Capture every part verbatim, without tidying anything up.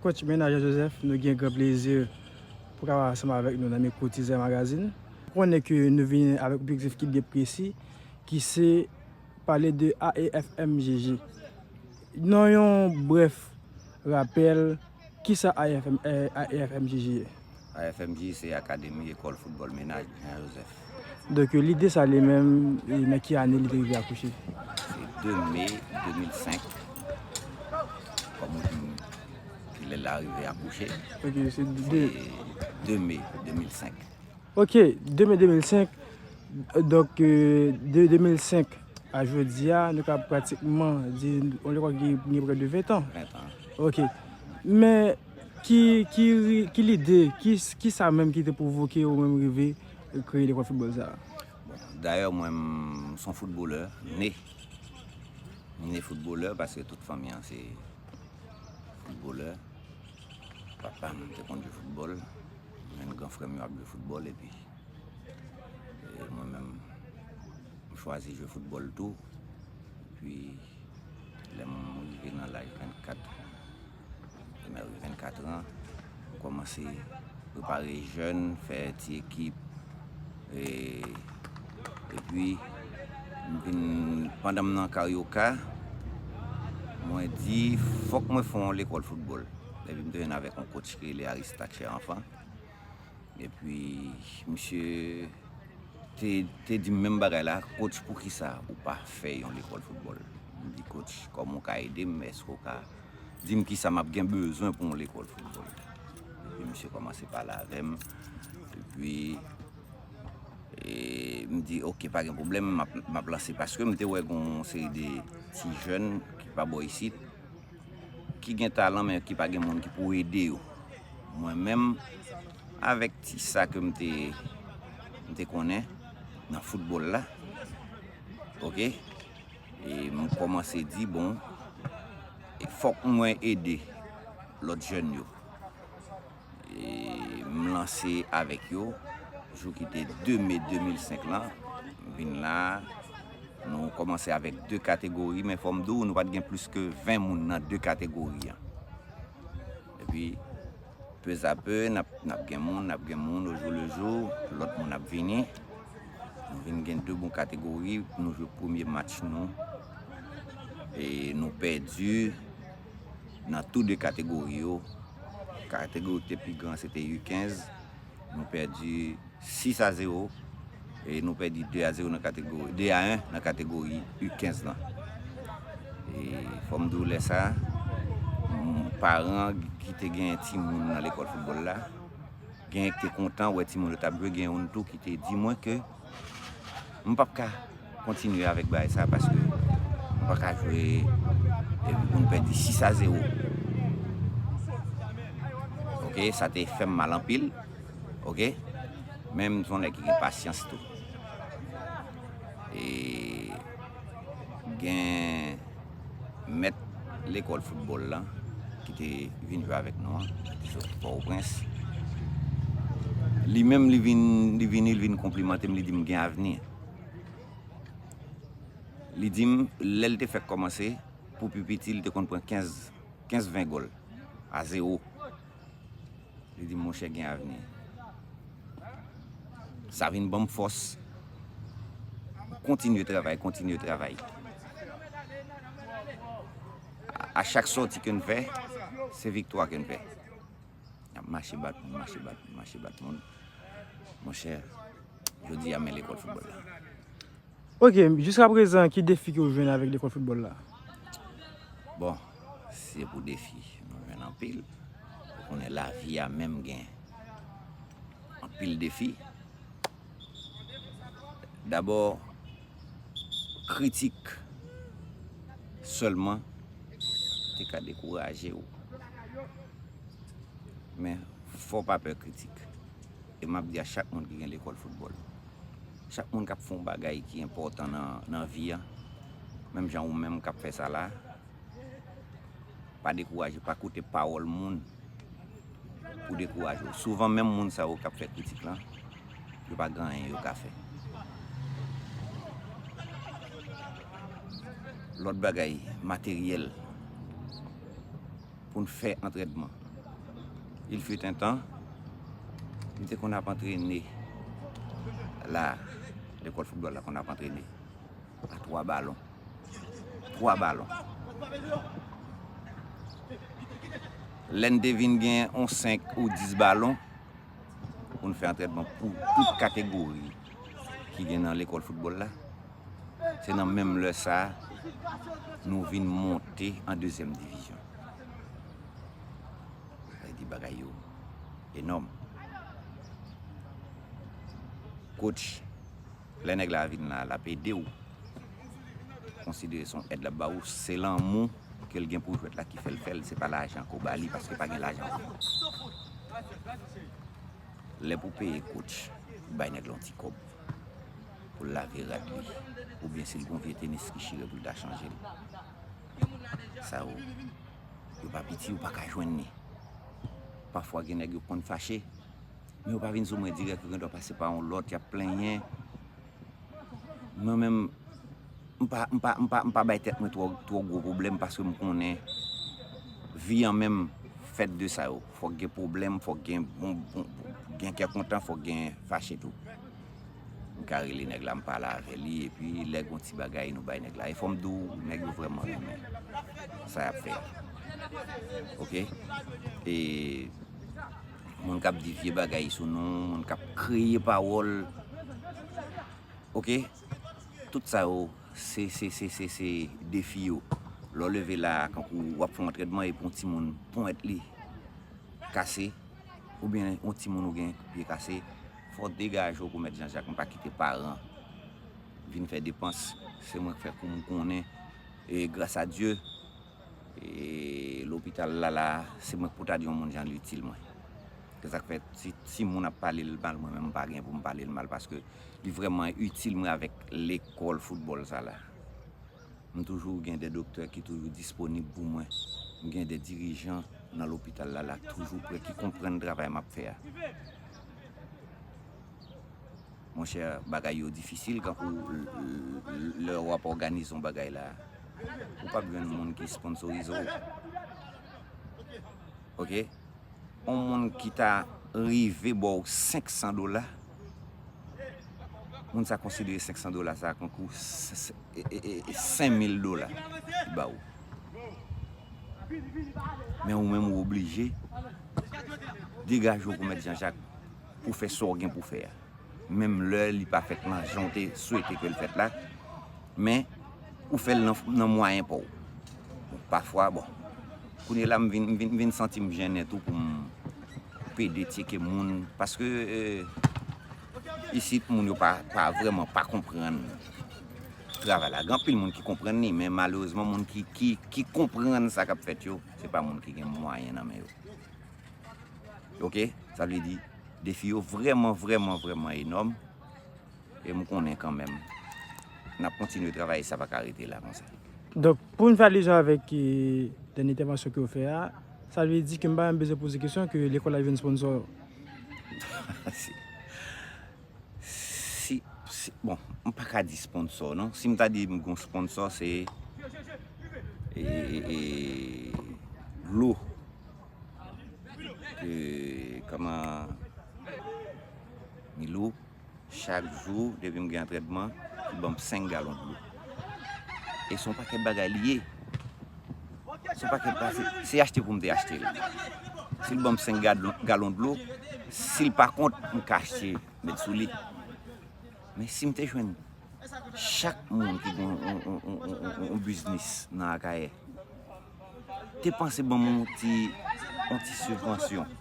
Coach Ménard Jean Joseph, nou gen gran plezi pou kapab ansanm avèk nou nan mikwo Tizè Magazine. Konnen ke nou vini avèk objektif ki byen presi, ki se pale de A E F M G G. Nan yon brèf rapèl, kisa A E F M, eh, A E F M G G ye? A F M G se Akademi Ekòl Foutbòl Ménard Jean Joseph. Donk, lide sa li menm, e nan ki ane li te rive akouche? Se de me de mil senk. Kòm ou di m, ki lè l arive akouche? Ok, se de. Se de me de mil senk. Ok, de me de mil senk. Donk, euh, de de mil senk a jodi a, nou ka pratikman di yon lekòl ki gen prè de ven tan. Ven tan. Ok. Men, ki, ki, ki lide, ki, ki sa menm ki te pwovoke ou menm rive kreye lekòl foutbòl sa a? Bon, dayè, mwen, m se yon foutbolè, ne. M ne foutbolè paske tout fanmi an se foutbolè. Papa m te konn jwe foutbòl. Jwenn gran frè m yo ap jwe foutbòl, epi, e, mwen menm, m chwazi jwe foutbòl tou. Epi, lè m rive nan laj vennkat, lè m rive vennkat an, m kòmanse prepare jèn, fè ti ekip. E, epi, m vin, pandan m nan Carioca, mwen di, fòk mwen fè yon lekòl foutbòl. Epi m te jwenn avèk yon coach ki rele Aristarch Cher Enfant. Epi, misye te, te di m menm bagay la, coach, poukisa ou pa fè yon lekòl foutbòl? M di, coach, kòman w ka ede m? Èske w ka di m kisa m ap gen bezwen pou yon lekòl foutbòl? Epi, misye kòmanse pale avè m. Epi, e, m di, ok, pa gen pwoblèm, m ap, m ap lanse. Paske m te wè gen yon seri de ti jèn ki pa bò isit, ki gen talan, men ki pa gen moun ki pou ede yo. Mwen menm, avèk ti sa ke m te, m te konnen nan foutbòl la, ok, e m kòmanse di, bon, e fòk mwen ede lòt jèn yo. E m lanse avèk yo, jou ki te de me de mil senk lan, m vin la, nou kòmanse avèk de kategori, men fò m di w, nou pa t gen plis ke ven moun nan de kategori an. Epi, peu à peu, n ap, n ap gen moun, n ap gen moun, au jour le jour, lòt moun ap vini. Nou vin gen de bon kategori, nou jwe premye match nou, e nou pèdi nan tou de kategori yo. Kategori ki te pi gran, se te U kenz. Nou pèdi sis a zewo. E nou pèdi de a zewo nan kategori, de a en nan kategori U kenz lan. E fò m di w lè sa, m, paran ki te gen timoun nan lekòl foutbòl la, gen ki te kontan wè timoun yo t ap jwe, gen youn tou ki te di mwen ke m p ap ka kontinye avèk bagay sa paske m pa ka jwe epi pou n pèdi sis a zewo. Ok, sa te fè m mal anpil. Ok, men m se yon nèg ki gen pasyans tou. E gen mèt lekòl foutbòl lan ki te vin jwe avèk nou an, ki te sot Pòtoprens. Li menm, li vin, li vini, li vin konplimante m, li di m gen avni. Li di m, lè l te fèk kòmanse, pou pi piti, li te konn pran kenz, kenz ven gòl a zewo. Li di m, monchè, gen avni. Sa vin ban m fòs. Kontinye travay, kontinye travay. A, a chak sòti ke n fè, se viktwa ke n fè. N ap mache bat moun, mache bat moun, mache bat moun. Monchè, jodi a, men lekòl foutbòl la. Ok, jiskaprezan, ki defi ke w jwenn avèk lekòl foutbòl la? Bon, se pou defi, nou jwenn anpil. Ou konnen lavi a menm gen anpil defi. Dabò, kritik sèlman te ka dekouraje w. Men, fò w pa pè kritik. E m ap di a chak moun ki gen lekòl foutbòl, chak moun k ap fè yon bagay ki enpòtan nan, nan vi a, menm jan ou menm k ap fè sa la, pa dekouraje, pa koute pawòl moun pou dekouraje w. Souvan, menm moun sa yo k ap fè kritik lan, yo pa gen anyen yo ka fè. Lòt bagay, materyèl. Pou n fè antrènman, Il fut un temps, m te konn ap antrene la, lekòl foutbòl la konn ap antrene a twa balon. Twa balon. Lè n te vin gen yon senk ou dis balon, pou n fè antrènman pou tout kategori ki gen nan lekòl foutbòl la. Se nan menm lè sa a, nou vin monte an dezyèm divizyon. Sa vle di bagay yo enòm. Coach, lè nèg la vin la, l ap ede w. Konsidere se yon èd l ap ba ou, se lanmou ke l gen pou jwèt la ki fè l fè l, se pa lajan ke w ba li, paske pa gen lajan. Lè pou peye coach, ou bay nèg la yon ti kòb pou l lave rad li, oubyen si l gen yon vye tenis ki chire pou l ta chanje l. Sa yo, yo pa piti, ou pa ka jwenn li. Pafwa gen nèg yo konn fache, men yo pa vin sou mwen dirèk, yo gendwa pase pa yon lòt, y ap plenyen. Mwen menm, m pa, m pa, m pa, m pa bay tèt mwen twò, twò gwo pwoblèm paske m konnen vi an menm fèt de sa yo. Fòk gen pwoblèm, fòk gen bon, bon, gen kè kontan, fòk gen fache tou. M ka rele nèg la, m pale avè li, epi lè gon ti bagay, nou bay nèg la. E fò m di w, nèg yo vrèman renmen sa y ap fè a. Oke? E moun k ap di vye bagay sou nou, moun k ap kreye pawòl, oke? Tout sa yo, se, se, se, se, se defi yo. Lè w leve la, kankou w ap fè yon antrènman epi yon timoun ponyèt li kase, oubyen yon timoun ou gen pye kase, fò w degaje w pou Mèt Janjak, m pa kite paran vin fè depans. Se mwen k fè kou m konnen. E gras a Dye, e lopital la, la, se mwen k pou ta di yon moun jan l itil mwen. Se sa k fè si timoun ap pale l mal, mwen menm m pa gen pou m pale l mal, paske li vrèman itil mwen avèk lekòl foutbòl sa la. M toujou gen de doktè ki toujou disponib pou mwen. M gen de dirijan nan lopital la, la toujou prè, ki konprann travay m ap fè a. Monchè, bagay yo difisil, kankou l-, l-, lè w ap òganize yon bagay la, ou p ap jwenn moun ki sponsorize w. Oke? Yon moun ki ta rive ba w senk san dola, moun sa konsidere senk san dola sa kankou s-, s-, e, e, e, e senk mil dola li ba w. Men ou menm ou oblije degaje w pou Mèt Janjak pou fè sa w gen pou fè a. Menm lè li pa fèt nan jan w te swete ke l fèt la, men ou fè l nan, nan mwayen pa w. Bon, pafwa, bon, kounye la m vin, m vin, m vin santi m jennen tou pou m pede tcheke moun, paske, eh, isit moun yo pa, pa vrèman pa konprann travay la. Gen anpil moun ki konprann li, men malerezman moun ki, ki, ki konprann sa k ap fèt yo, se pa moun ki gen mwayen nan men yo. Oke? Sa vle di, defi yo vrèman, vrèman, vrèman enòm. E m konnen kanmenm, n ap kontinye travay, sa pa ka rete la konsa. Donk, pou n fè alizyon avèk, eh, dènye entèvansyon ke w fè a, sa vle di ke m pa menm bezwen poze kesyon ke lekòl la vin sponsò. Si, si, si, bon, m pa ka di sponsò, non. Si m ta di m gon sponsò, se, e, e, e, dlo. E, kòman, Milou, chak jou, depi m gen antrènman, li ban m senk galon dlo. E se yon pakèt bagay li ye. Se yon pakèt bagay, se, se achte pou m te achte l. Si l ban m senk galon, galon dlo, si l pa kont, m ka achte mèt sou li. Men si m te jwenn chak moun ki gen yon, yon, yon, yon, yon, yon biznis nan Akayè, te panse ban m yon ti, yon ti sibvansyon.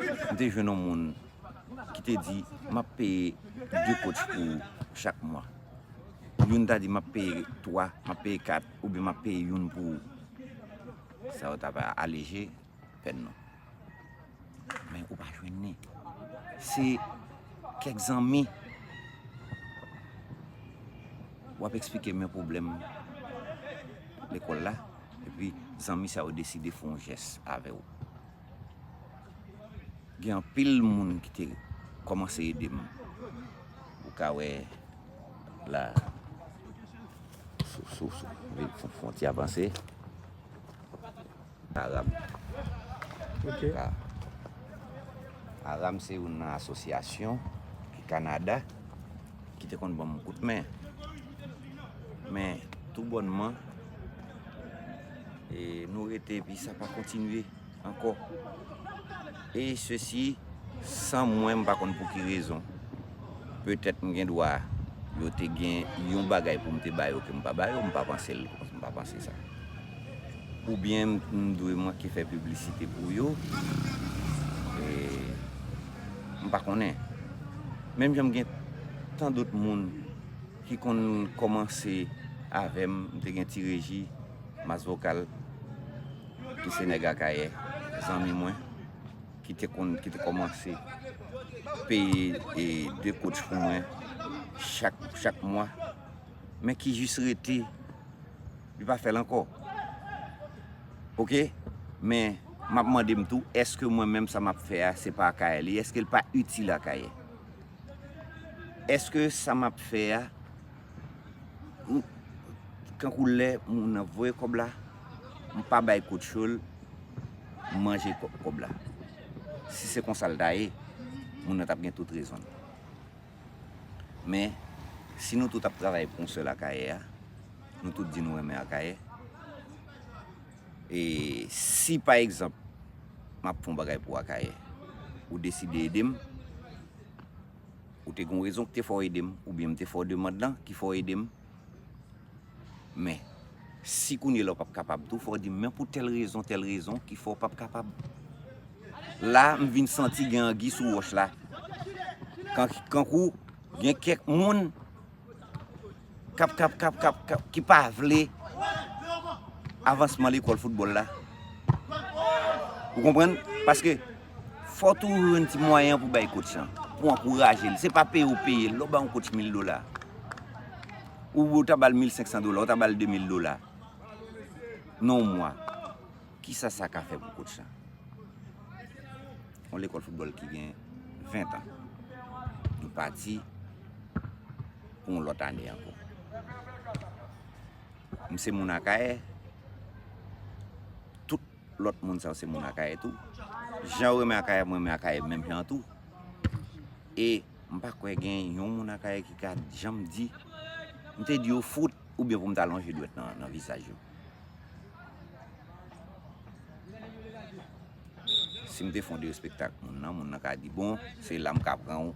M te jwenn yon moun ki te di, "M ap peye de coach pou ou chak mwa." Youn ta di, "M ap peye twa, m ap peye kat, oubyen m ap peye youn pou ou." Sa yo t ap aleje pèn nou. Men ou pa jwenn li. Se kèk zanmi w ap eksplike men pwoblèm lekòl la, epi zanmi sa yo deside fè yon jès avè w. Gen anpil moun ki te kòmanse ede m. Ou ka wè la, sou, sou, sou, fon, fon ti avanse. Arab. Ok. Ka, Aram se youn nan asosyasyon ki Kanada ki te konn ban m kout men. Men, toubònman, e, nou rete epi sa pa kontinye ankò. E sesi, san mwen, m pa konn pou ki rezon. Petèt m gen dwa yo te gen yon bagay pou m te ba yo ke m pa ba yo, m pa panse l, m pa panse sa. Oubyen m, m dwe manke fè piblisite pou yo. E, m pa konnen. Menm jan m gen tan dòt moun ki konn kòmanse avè m, m te gen Ti Reji, Mas Vokal, ki se nèg Akayè, zanmi mwen, ki te konn, ki te kòmanse peye, e, de coach pou mwen chak, chak mwa, men ki jis rete, li pa fè l ankò. Oke? Men, m ap mande m tou, èske mwen menm sa m ap fè a, se pa Akayè li ye? Èske l pa itil Akayè? Èske sa m ap fè a, m, kankou lè moun nan voye kòb la, m pa bay kout cho l, m manje kò-, kòb la? Si se konsa l ta ye, moun nan t ap gen tout rezon l. Men, si nou tout ap travay pou yon sèl Akayè a, nou tout di nou renmen Akayè, e si, pa egzanp, m ap fè yon bagay pou Akayè, ou deside ede m, ou te gen yon rezon ki te fè w ede m, oubyen m te fè w demann lan ki fè w ede m. Men, si kounye la w p ap kapab tou, fò w di m, men pou tèl rezon, tèl rezon ki fè w p ap kapab. La, m vin santi gen angi sou wòch la. Kan, kankou, gen kèk moun k ap, k ap, k ap, k ap, k ap, ki pa vle avansman lekòl foutbòl la. Ou konprann? Paske fò w toujou jwenn ti mwayen pou bay coach lan, pou ankouraje l. Se pa peye w peye l. Lè w bay yon coach mil dola, ou, ou ta ba l mil senk san dola, ou ta ba l de mil dola nan yon mwa. Kisa sa ka fè pou coach lan? Yon lekòl foutbòl ki gen ven tan. Nou pati pou yon lòt ane ankò. M se moun Akayè. Tout lòt moun sa yo se moun Akayè tou. Jan yo renmen Akayè, mwen renmen Akayè menm jan tou. E m pa kwè gen yon moun Akayè ki ka janm di, m te di yo fout, oubyen pou m ta lonje dwèt nan, nan vizaj yo. Si m te fè yon derespekte ak moun nan, moun nan ka di, bon, se la m ka pran w.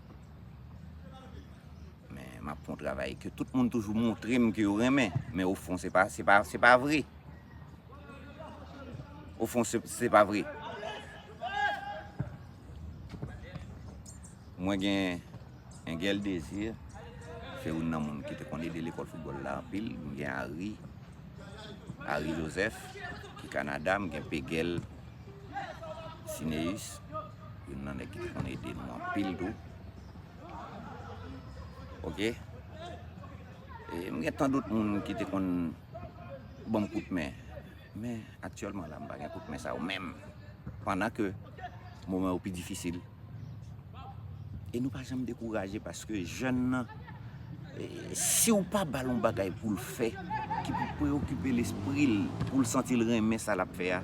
Men m ap fè yon travay ke tout moun toujou montre m ke yo renmen. Men ofon, se pa, se pa, se pa vre. Ofon, se, se pa vre. Mwen gen Engel Désir, se youn nan moun ki te konn ede lekòl foutbòl la anpil. M gen Ari, Ari Joseph, ki Kanada, m gen Pegel Sineus, youn nan nèg ki te konn ede nou anpil tou. Oke? E m gen tan dòt moun ki te konn ban m kout men. Men, aktyèlman la, m pa gen kout men sa yo menm. Pandan ke moman yo pi difisil. E nou pa janm dekouraje paske jèn nan, e, si w pa ba l yon bagay pou l fè, ki pou preyokipe lespri l, pou l santi l renmen sa l ap fè a,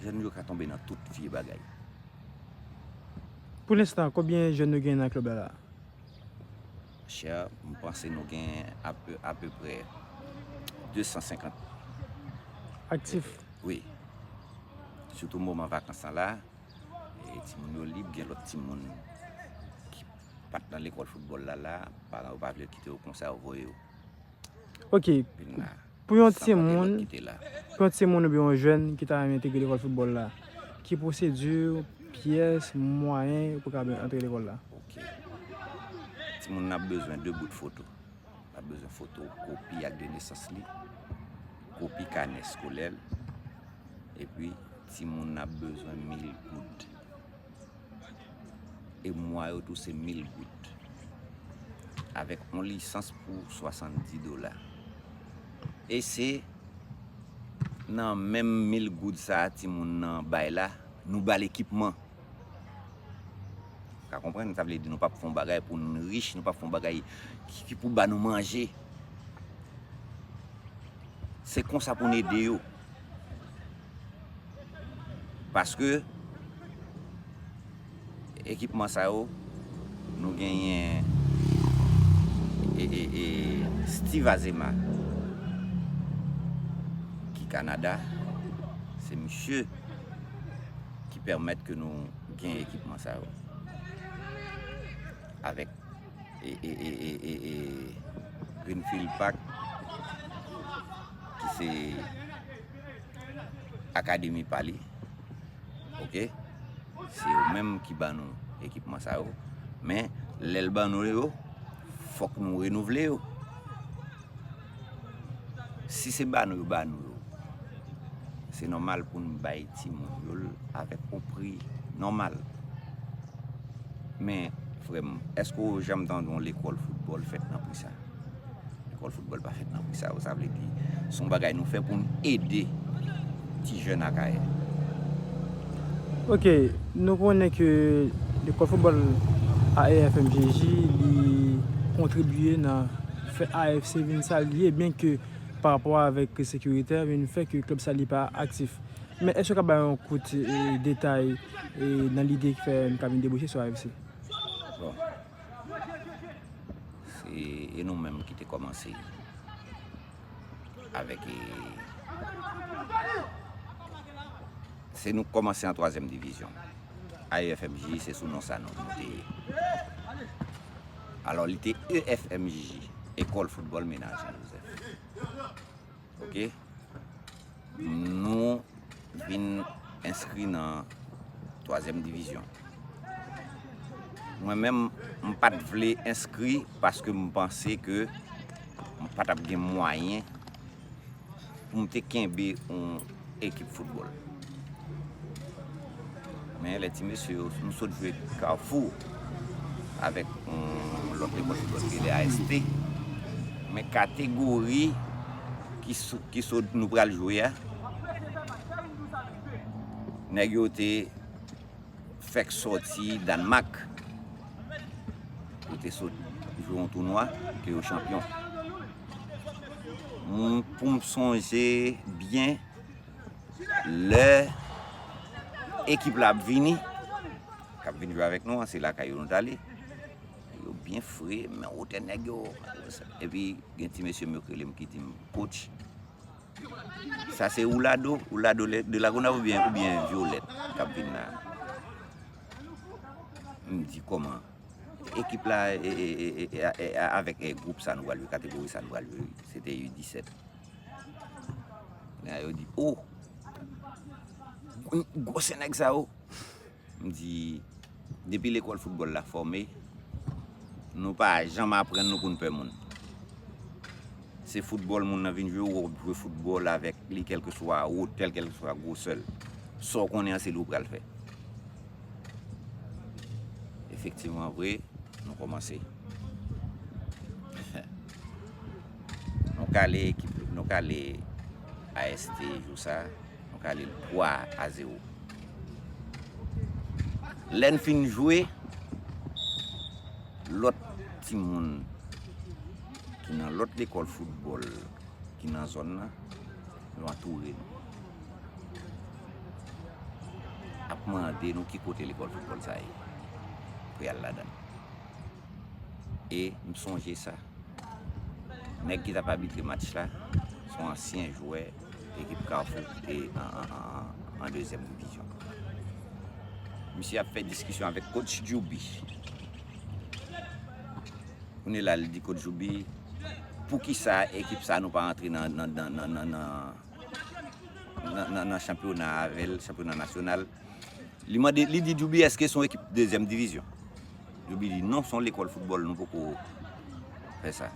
jèn yo ka tonbe nan tout vye bagay. Pou lenstan, konbyen jèn nou gen nan klèb la la? Chè, m panse nou gen ape, apeprè de san senkant. Aktif? Wi. Sitou moman vakans lan la, e timoun yo lib, gen lòt timoun ki pa t nan lekòl foutbòl la la, paran yo pa vle kite yo konsa, yo voye yo. Ok. Vin la. Pou yon timoun, pou yon timoun oubyen yon jèn ki ta renmen entegre lekòl foutbòl la, ki pwosedi, pyès, mwayen pou kapab antre lekòl la? Ok. Timoun nan ap bezwen de bout foto. L ap bezwen foto kopi ak de nesans li, kopi kanè eskolè l, epi timoun nan ap bezwen mil goud. E mwa yo tou se mil goud. Avèk yon lisans pou swasanndis dola. E se nan menm mil goud sa a timoun nan bay la, nou ba l ekipman. Ou ka konprann? Sa vle di nou p ap fè yon bagay pou n rich, nou p ap fè yon bagay ki, ki pou ba nou manje. Se konsa pou n ede yo. Paske Ekipman sa yo, nou genyen e, e, e, Steve Azema ki Kanada, se misye ki pèmèt ke nou gen ekipman sa yo. Avèk e, e, e, e, e, e Greenfield Park, ki se akademi pa li. Oke? Se yo menm ki ban nou ekipman sa yo. Men, lè l ban nou yo, fòk nou renouvle yo. Si se ba nou yo ba nou yo, se nòmal pou n bay timoun yo l avèk yon pri nòmal. Men, frè m, èske w janm tande yon lekòl foutbòl fèt nan pri sa? Lekòl foutbòl pa fèt nan pri sa yo. Sa vle di, se yon bagay nou fè pou n ede ti jèn Akayè. Ok, nou konnen ke lekòl foutbòl A E F M G J li kontribye nan fè A F C vin sa l ye, byen ke pa rapò avèk sekirite a, vin fè ke klèb sa li pa aktif. Men èske w ka bay yon kout e, detay e, nan lide ki fè n ka vin debouche sou A F C? Bon. Se e nou menm ki te kòmanse avèk e, se nou k kòmanse an twazyèm divizyon. A E F M J se sou non sa nou, nou te ye. Alò, li te E F M J J, Ekòl Foutbòl Mennaj Jan Jozèf. Oke? Nou vin enskri nan twazyèm divizyon. Mwen menm, m pa t vle enskri paske m panse ke m pa t ap gen mwayen pou m te kenbe yon ekip foutbòl. Men lè ti mesye yo, nou sot jwe Kafou avèk yon lòt lekòl foutbòl ki rele A S T. Men kategori ki sou, ki sot nou pral jwe a, nèg yo te fèk sòti Dànmak. Yo te sot jwe yon tounwa ke yo chanpyon. M, pou m sonje byen, lè ekip la ap vini, k ap vin jwe avèk nou an, se lakay yo nou t ale. Yo byen fre, men wotè nèg yo. Epi gen ti mesye m yo k rele m ki di m, coach, sa se Oulado, Oulado de la Gonave oubyen, oubyen Vyolèt k ap vin la? M di, kòman? Ekip la e, e, e, e, e, e, avèk e, gwoup sa nou pral jwe, kategori sa nou pral jwe, se te U disèt. Nèg yo di, o, gwosè nèg sa yo. M di, depi lekòl foutbòl la fòme, nou pa janm aprann nou pou n pè moun. Se foutbòl moun nan vin jwe, ou w ap jwe foutbòl avèk li, kèlkeswa wotè l, kèlkeswa gwosè l. Sa w konnen an, se li w pral fè. Efektivman vre, nou kòmanse. Nou kale ekip, nou kale A S T jou sa, nou kale l twa a zewo. Lè n fin jwe, lòt timoun ki nan lòt lekòl foutbòl ki nan zòn nan, yo antoure nou. Ap mande nou ki kote lekòl foutbòl sa ye pou y al ladan l. E m sonje sa. Nèg ki t ap abitre match la, se yon ansyen jwè ekip Kafou ki te an, an, an, an dezyèm divizyon. Misye ap fè diskisyon avèk coach Djoubi. Kounye la, li di coach Djoubi, poukisa ekip sa nou pa antre nan, nan, nan, nan, nan, nan nan, nan, nan chanpyona avè l, chanpyona nasyonal. Li mande, li di Djoubi, èske se yon ekip dezyèm divizyon? Djoubi di non, se yon lekòl foutbòl, nou poko fè sa.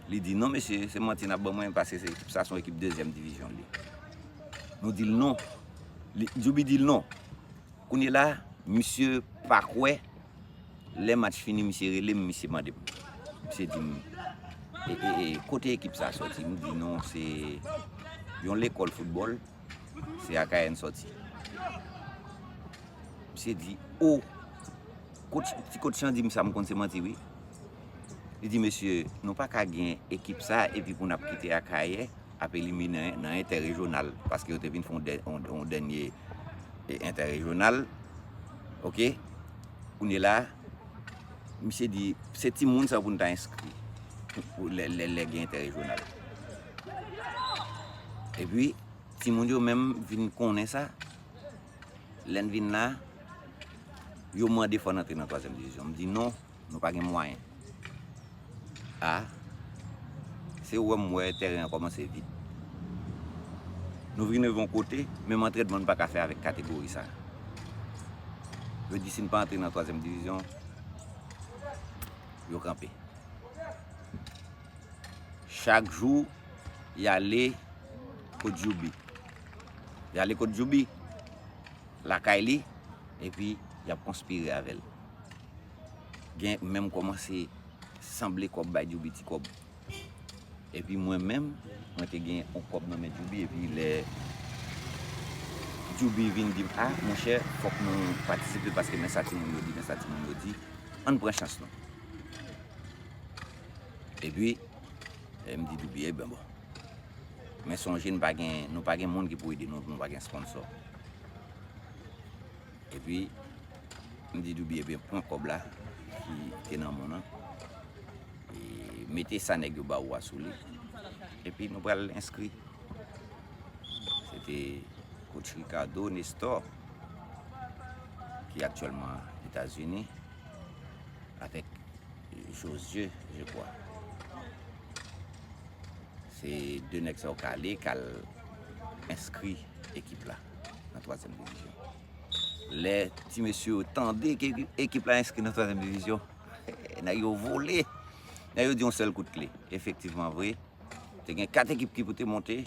Li di non, mesye, se manti n ap ban mwen, paske se ekip sa se yon ekip dezyèm divizyon li. Nou di l non. Li, Djoubi di l non. Kounye la, misye pa kwè. Lè match fini, misye rele m, misye mande m. Misye di m, e, e, e, kote ekip sa sòti? M di non, se yon lekòl foutbòl, se Akayè n sòti. Misye di, o, coach, ti coach lan di m sa, m konn se manti wi. Li di, mesye, nou pa ka gen ekip sa epi pou n ap kite Akayè ap elimine nan entèrejonal, paske yo te vin fè yon dè-, yon, yon dènye e, entèrejonal. Oke? Kounye la, misye di, se timoun sa pou n ta enskri pou lè, lè, lè gen entèrejyonal. Epi, timoun yo menm vin konnen sa. Lè n vin la, yo mande fò n antre nan twazyèm divizyon. M di non, nou pa gen mwayen. A, se ou wè m wè tèren an kòmanse vid. Nou vin rive yon kote, menm antrènman n pa ka fè avèk kategori sa. Yo di si n pa antre nan twazyèm divizyon, yo kanpe. Chak jou, y ale kot Djoubi. Y ale kot Djoubi, lakay li, epi y ap konspire avè l. Gen menm kòmanse sanble kòb bay Djoubi ti kòb. Epi mwen menm, mwen te gen yon kòb nan men Djoubi, epi lè Djoubi vin di m, a, monchè, fòk nou patisipe paske men sa timoun yo di, men sa timoun yo di, ann pran chans nou. Epi, e, m di Djoubi, e ben bon. Men sonje, n pa gen, nou pa gen moun ki pou ede nou, nou pa gen sponsò. Epi, m di Djoubi, ebyen, pran kòb la ki te nan men w nan. E mete sa nèg yo ba ou a sou li. Epi, nou pral enskri. Se te coach Ricardo Nestor, ki aktyèlman Etazini, avèk Josue, je crois. Se de nèg sa yo k ale, k al enskri ekip la nan twazyèm divizyon. Lè ti mesye yo tande ke ekip la enskri nan twazyèm divizyon, nèg yo vole. Nèg yo di yon sèl kout kle. Efektivman vre, te gen kat ekip ki pou te monte.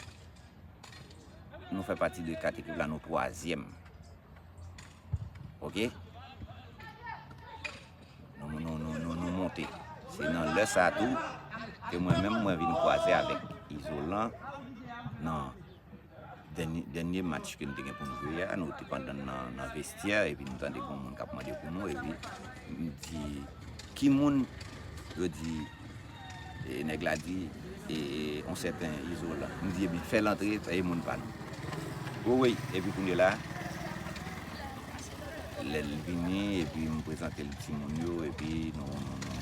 Nou fè pati de kat ekip la, nou twazyèm. Oke? Nou, nou, nou, nou, nou monte. Se nan lè sa a tou ke mwen menm mwen vin kwaze avèk Izolan nan dènye, dènye match ke nou te gen pou nou jwe a. Nou te pandan nan, nan vestyè, epi nou tande gen yon moun k ap mande pou nou, epi m di, ki moun? Yo di, e, nèg la di, e, e, yon sèten Izolan. M di, ebyen, fè l antre, e moun pa nou. Wi, wi, epi kounye la, lè l vini, epi m prezante l timoun yo, epi nou, nou, nou,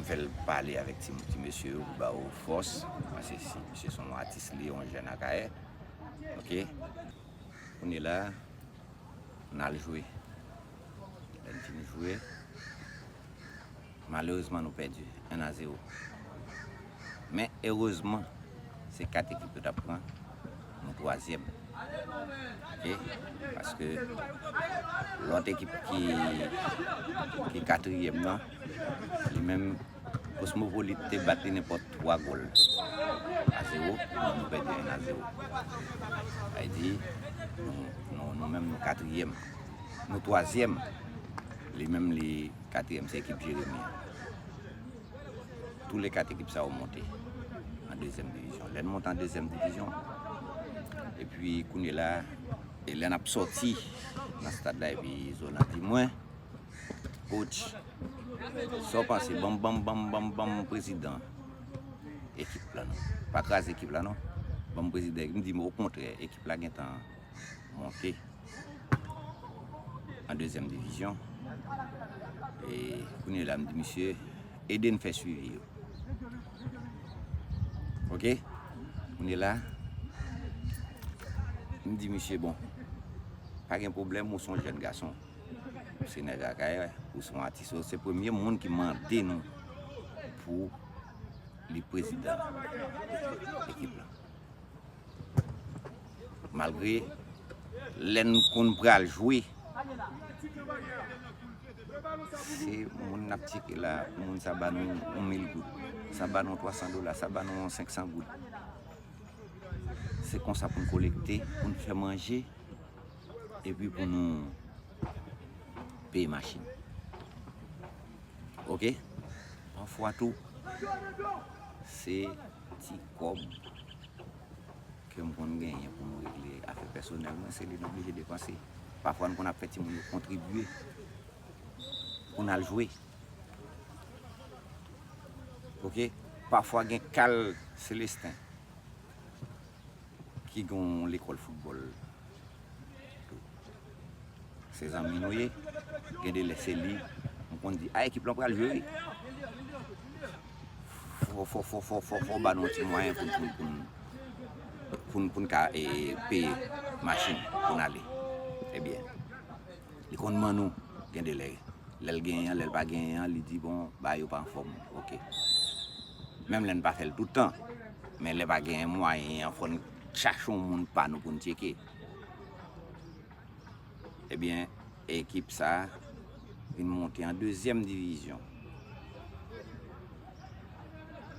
m fè l pale avèk ti, ti mesye yo pou ba yo fòs, paske si, misye se yon atis, li yon jèn Akayè, oke? Kounye la, n al jwe. Lè n fin jwe, malerezman, nou pèdi en a zewo. Men, erezman, se kat ekip yo t ap pran, nou twazyèm. Oke? Paske lòt ekip ki, ki katriyèm nan, li menm, Cosmopolite te bat li nenpòt twa gòl a zewo, nou pèdi en a zewo. Sa vle di, nou, nou, nou menm, nou katriyèm. Nou twazyèm, li menm, li katriyèm, se ekip Jeremi an. Tou le kat ekip sa yo monte an dezyèm divizyon. Lè n monte an dezyèm divizyon, epi kounye la, e lè n ap sòti nan stad la, epi Zolan di mwen, coach, sa w panse? Ban m, ban m, ban m, ban m, ban m prezidan ekip la non. Pa kraze ekip la non. Ban m prezidan. M di, okontrè, ekip la gentan monte an dezyèm divizyon. E kounye la, m di misye, ede n fè swivi yo. Oke? Kounye la, m di misye, bon, pa gen pwoblèm, ou se yon jèn gason. Ou se nèg Akayè, ou se yon atis, ou se premye moun ki mande nou pou li prezidan ekip la. Malgre lè n konn pral jwe, se moun n ap tcheke la, pou moun sa ba nou yon mil goud, sa ba nou twa san dola, sa ba nou yon senk san goud. Se konsa pou n kolekte, pou n fè manje, epi pou nou peye machin. Oke? Pafwa tou, se ti kòb ke m konn genyen pou m regle afè pèsonèl mwen, se li n oblije depanse. Pafwa, n konn ap fè timoun yo kontribye pou n al jwe. Oke? Pafwa, gen Kal Selesten ki gen yon lekòl foutbòl tou. Zanmi nou ye, gen de lè se li, m konn di, a, ekip lan pral jwe wi. Fò, fò, fò, fò, fò, fò ba nou yon ti mwayen pou n, pou n, pou n, pou n, pou n ka, e, peye machin pou n ale. Ebyen, li konn ban nou, gen de lè. Lè l genyen an, lè l pa genyen an, li di, bon, bagay yo pa anfòm. Oke. Menm lè n pa fè l tout tan, men lè pa genyen mwayen an, fò n chache yon moun pa nou pou n tcheke. Ebyen, ekip sa a vin monte an dezyèm divizyon.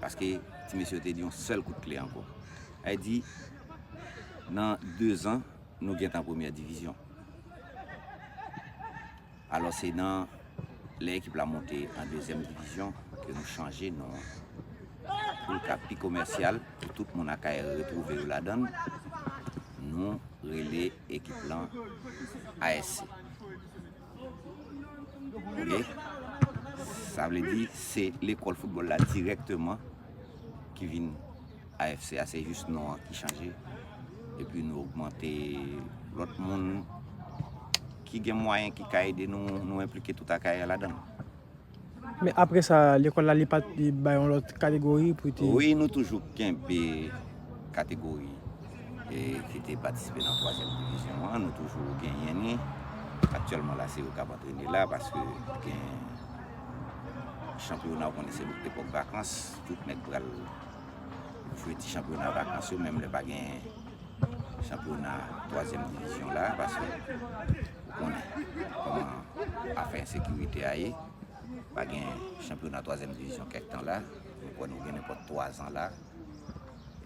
Paske ti mesye yo te di yon sèl kout kle ankò. Sa vle di, nan de zan, nou gentan premyè divizyon. Alò, se nan lè ekip la monte an dezyèm divizyon ke nou chanje non an. Pou l ka pi komèsyal, pou tout moun a kay retwouve yo ladan l, nou rele ekip lan A S C. Oke? Sa vle di, se lekòl foutbòl la dirèkteman ki vin A F C a, se jis non an ki chanje. Epi nou ogmante lòt moun ki gen mwayen ki ka ede nou, nou enplike tout akayè ladan l. Men apre sa, lekòl la, li pa t, li bay yon lòt kategori pou te. Wi, nou toujou kenbe kategori, e, ki te patisipe nan twazyèm divizyon an. Nou toujou genyen ni. Aktyèlman la, se yo k ap antrene la, paske gen chanpyona, ou konnen se epòk vakans, tout nèg pral jwe ti chanpyona vakans yo, menm lè pa gen chanpyona twazyèm divizyon la, paske ou konnen kòman afè ensekirite a ye, pa gen chanpyona twazyèm divizyon kèk tan la, nou kwè nou gen nenpòt twa zan la,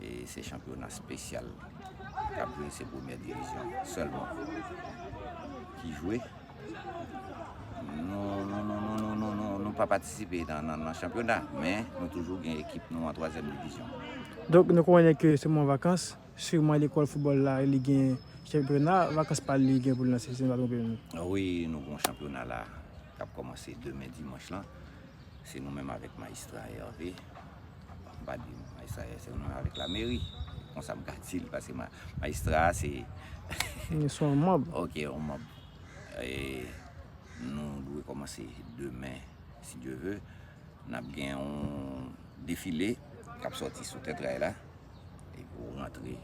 e se chanpyona espesyal k ap jwe, se premyè divizyon sèlman ki jwe. Nou, nou, nou, nou, nou, nou, nou, nou pa patisipe nan, nan, nan chanpyona, men nou toujou gen ekip nou an twazyèm divizyon. Donk, nou konnen ke se moman vakans, siman lekòl foutbòl la, li gen chanpyona, vakans pa l li gen pou l lanse, si m pa twonpe m. Wi, nou gen yon chanpyona la, k ap kòmanse demen dimanch lan. Se nou menm avèk Majistra Hervé. M pa di Majistra Hervé, se nou menm avèk lameri. Konsa m ka di l, paske ma-, Majistra a se. Se yon manm. Oke, yon manm. E nou dwe kòmanse demen, si Dye ve. N ap gen yon defile k ap sòti sou tèt ray la. Epi w rantre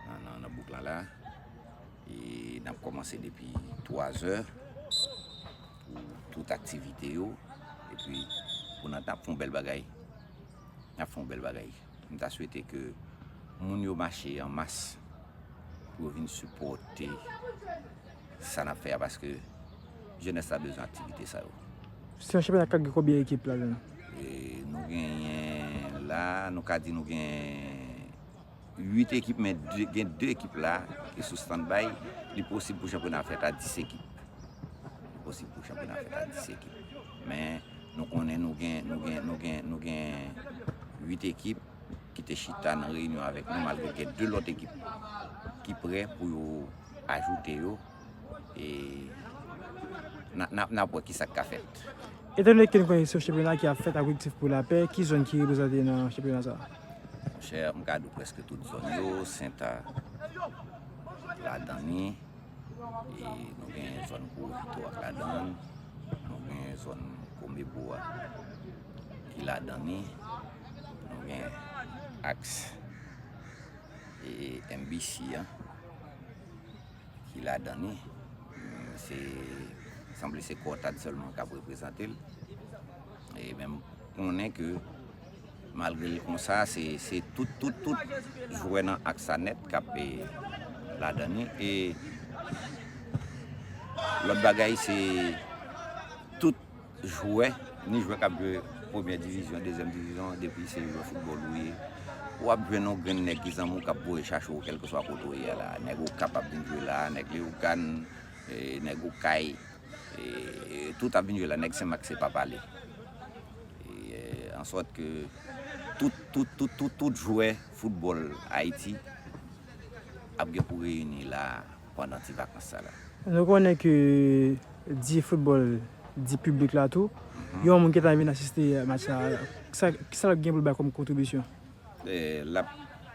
nan, nan, nan bouk lan la. E n ap kòmanse depi twa zè pou tout aktivite yo. Epi, pou n, n ap fè yon bèl bagay. N ap fè yon bèl bagay. M ta swete ke moun yo mache an mas pou yo vin sipòte sa n ap fè a, paske jenès la bezwen aktivite sa yo. Se yon chanpyona k ap gen konbyen ekip ladan l? E nou genyen la, nou ka di nou gen uit ekip, men de, gen de ekip la ki sou standby. Li posib pou chanpyona fèt a dis ekip. Li posib pou chanpyona fèt a dis ekip. Men nou konnen nou gen, nou gen, nou gen, nou gen uit ekip ki te chita nan reyinyon avèk nou, malgre gen de lòt ekip ki prè pou yo ajoute yo. E n a, n a, n ap wè ki sa k ka fèt. Etandone ke nou konnen se yon chanpyona ki ap fèt ak Objektif pou Lapè, ki zòn ki reprezante nan chanpyona sa a? Monchè, m ka di w prèske tout zòn yo, Senta ladan li, e nou gen zòn Gwo Vito a k ladan l, nou gen zòn Komebo a ki ladan li, nou gen aks, e, M B C a ki ladan li. Se, sanble se Kòtad sèlman k ap reprezante l. E men m konnen ke malgre l konsa, se, se tout, tout, tout jwè nan aks sa nèt k ap, e, ladan li. E lòt bagay, se tout jwè, ni jwè k ap jwe premyè divizyon, dezyèm divizyon, depi se jwè foutbòl ou ye, w ap jwenn yon grenn nèg ki zanmi w k ap voye chache w kèlkeswa kote w ye a la. Nèg Okap ap vin jwe la, nèg Leyogàn, e, nèg Okay, e, tout ap vin jwe la, nèg Senmak se pa pale. E, e, ansòt ke tout, tout, tout, tout, tout jwè foutbòl Ayiti ap gen pou reyini la pandan ti vakans sa la. Nou konnen ke di foutbòl, di piblik la tou, yon moun ki ta vin asiste match la, sa, kisa l ap gen pou l bay kòm kontribisyon? E, l ap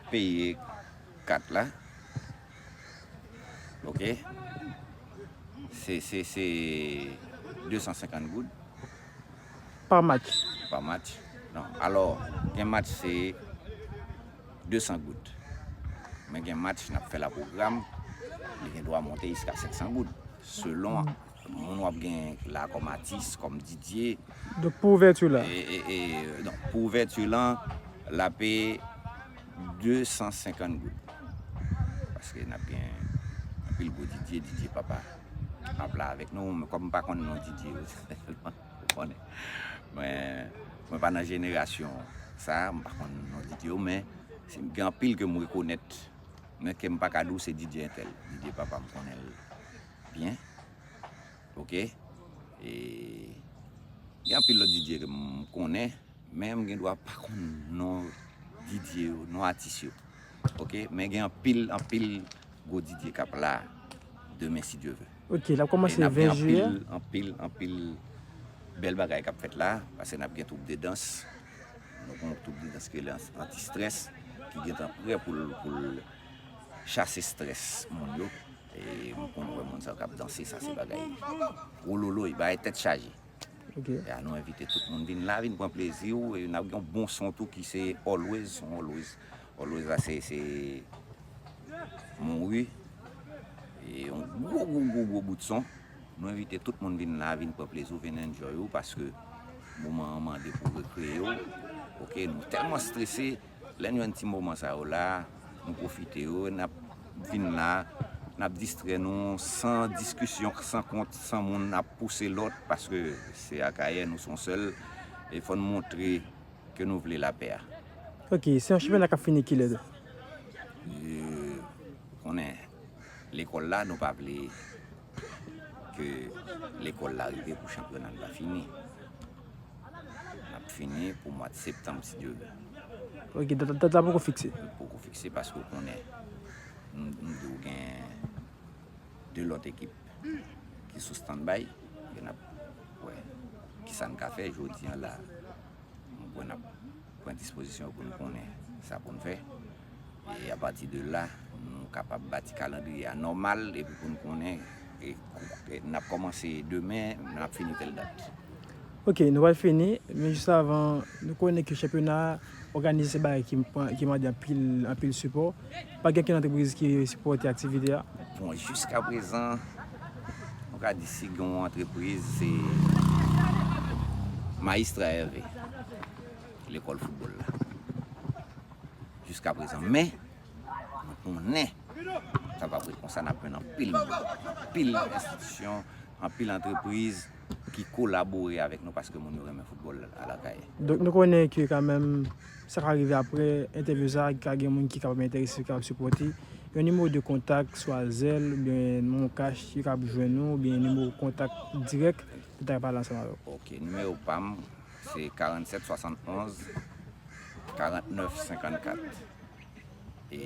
peye kat la. Oke. Se, se, se de san senkant goud. Pa match. Pa match. Non. Alò, gen match se de san goud. Men gen match n ap fè la pwogram, li gen dwa monte jiska senk san goud. Selon moun w ap gen la kòm atis, kòm D J. Donk pou ouvèti la. E, e, e, donk, pou ouvèti lan, l ap de san senkant goud. Paske n ap gen anpil gwo D J, D J papa ap la avèk nou. Men kòm m pa konn non D J yo, ou konnen. Mwen, mwen pa nan jenerasyon sa, m pa konn non D J yo, men gen anpil ke m rekonèt. Men ke m pa ka di w se D J entèl. D J papa m konnen l byen. Oke? E gen anpil lòt D J ke m konnen, men m gen dwa pa konn non D J yo, non atis yo. Oke? Men gen anpil, anpil gwo D J k ap la demen si Dye ve. Ok, l ap kòmanse ven jiyè. Anpil, anpil, anpil bèl bagay k ap fèt la, paske n ap gen twoup de dans. Nou gen yon twoup de dans ki rele Anti-Stress, ki gentan prè pou l, pou l chase strès moun yo. E m konn wè moun sa yo k ap danse, sa se bagay wololoy, bagay tèt chaje. Ok. E a nou envite tout moun vin la, vin pran plezi w. E n ap gen yon bon son tou ki se Always, son Always. Always la se, se Monri. E yon gwo, gwo, gwo, gwo bout son. Nou envite tout moun vin la, vin pran plezi w, vin enjoy ou, paske moman an mande pou rekreye w. Oke, nou tèlman strese, lè n jwenn ti moman sa yo la, nou pwofite yo, n ap vin la, n ap distrè nou, san diskisyon, san kont, san moun ap pouse lòt, paske se Akayè, nou se yon sèl, e fò n montre ke nou vle lapè a. Ok, se yon chanpyona k ap fini kilè tou? E, konnen, lekòl la, nou pa vle ke lekòl la rive pou chanpyona n pa fini. N ap fini pou mwa septanm, si Dye vle. Ok, dat, dat la poko fikse? Poko fikse paske w konnen, m, m di w gen de lòt ekip ki sou standby, e n ap wè kisa n ka fè. Jodi an la, m kwè n ap pran dispozisyon pou n konnen sa pou n fè. E apati de la, nou kapab bati kalandriye a nòmal, epi pou n konnen, e, e n ap kòmanse demen, n ap fini tèl dat. Ok, nou pral fini, men jis avan, nou konnen ke chanpyona a òganize se bagay ki, ki mande anpil, anpil sipò. Pa gen okenn antrepriz ki sipòte aktivite a? Bon, jiska prezan, nou ka di si gen yon antrepriz, se Majistra Hervé, lekòl foutbòl la. Jiska prezan. Men, nou konnen, sa p ap ret konsa, n ap jwenn anpil moun, anpil enstitisyon, anpil antrepriz ki kolabore avèk nou paske moun yo renmen foutbòl a Lakayè. Donk, nou konnen ke kanmenm, sa ka rive apre entèvyou sa a, ka gen moun ki kapab enterese, ki kapab sipòte. Yon nimewo de kontak, swa Zelle, oubyen Moncash, yo kapab jwenn ou, oubyen nimewo kontak dirèk, pou ta pale ansanm avè w. Ok, nimewo pa m, se karannsèt swasannonz karannèf senkannkat. E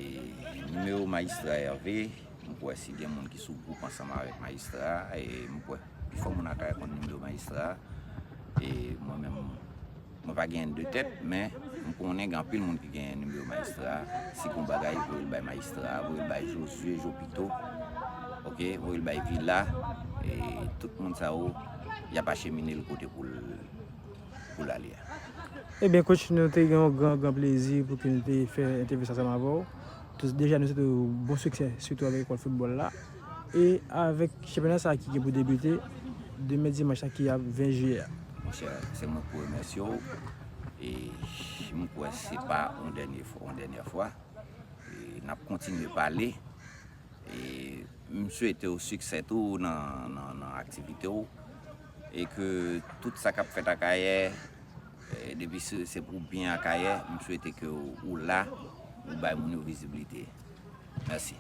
nimewo Majistra Hervé, m kwè si gen moun ki sou gwoup ansanm avèk Majistra a, e m kwè pifò moun Akayè konn nimewo Majistra a. E mwen menm, mwen pa genyen de tèt, men m konnen gen anpil moun ki genyen nimewo Majistra a. Si gon bagay, voye l bay Majistra a, voye l bay Josué, Jopito, ok, voye l bay Vila, e tout moun sa yo, y ap achemine l kote pou l pou l ale a. Ebyen, coach, nou te gen yon gran, gran plezi pou ke nou te fè entèvyou sa ansanm avè w. Deja, nou swete w bon siksè, sitou avèk lekòl foutbòl la. E avèk chanpyona sa a ki gen pou debite demen dimanch la ki ap ven jiyè a. Monchè, se mwen k pou remèsye w. E m kwè se pa yon dènye fwa, yon dènyè fwa. E n ap kontinye pale. E m swete w siksè tou nan, nan, nan aktivite w. E ke tout sa k ap fèt Akayè, e depi se, se pou byen Akayè, m swete ke w, ou la, ou bay moun yo viziblite. Mèsi.